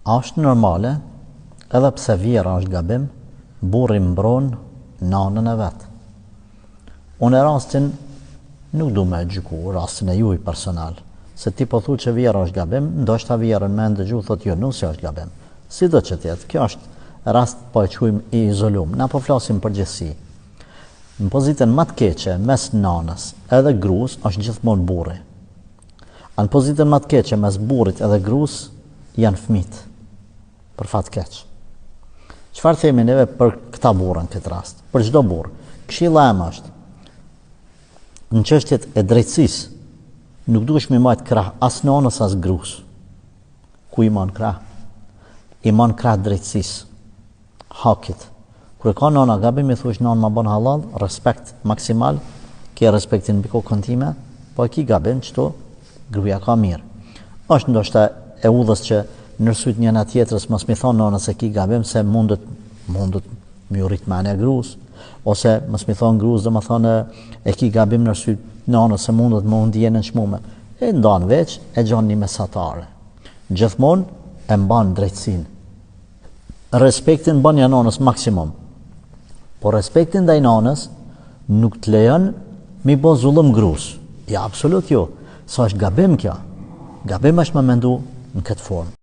A është normale, edhe pse vjehrra është gabim, burri mbron nanën e vet. Unë rastin nuk du me e gjyku, rastin e juj personal, se ti po thu që vjehrra është gabim, ndoshta vjehrrën me ndëgju, thot jo, nusja është gabim. Sido që të jetë, kjo është rast po e quajmë i izolum, na po flasim përgjithësi. Në pozitën më të keqe mes nanës edhe grus është gjithmonë burri. A në pozitën më të keqe mes burrit edhe grus janë fëmijët. Për fat keq. Çfarë themi neve për këta burra në këtë rast? Për çdo burrë. Këshilla ime është në çështjet e drejtësisë nuk duhesh me majt krah as nanës as grus. Ku i man krah? I man krah drejtësisë. Hakit. Kur e ka nana gabim i thush nanë ma bon hallall, respekt maksimal, ke respektin mbi kokën time, po e ki gabim qëtu, gruja ka mirë. Është ndoshta e udhës që në syt njëna tjetrës mos mi thonë nanës se ki gabim se mundet mundet me ju rrit mendja grus, ose mos mi thonë grus domethonë e ki gabim në syt nanës se mundet me u ndje e nënçmume. E ndan veç e gjon një mesatare. Gjithmonë e mban drejtësinë. Respektin bënja nanës maksimum. Po respektin ndaj nanës nuk të lejon mi bo zullum grus. Ja, absolut jo. Sa është gabim kjo. Gabim është me mendu në këtë formë.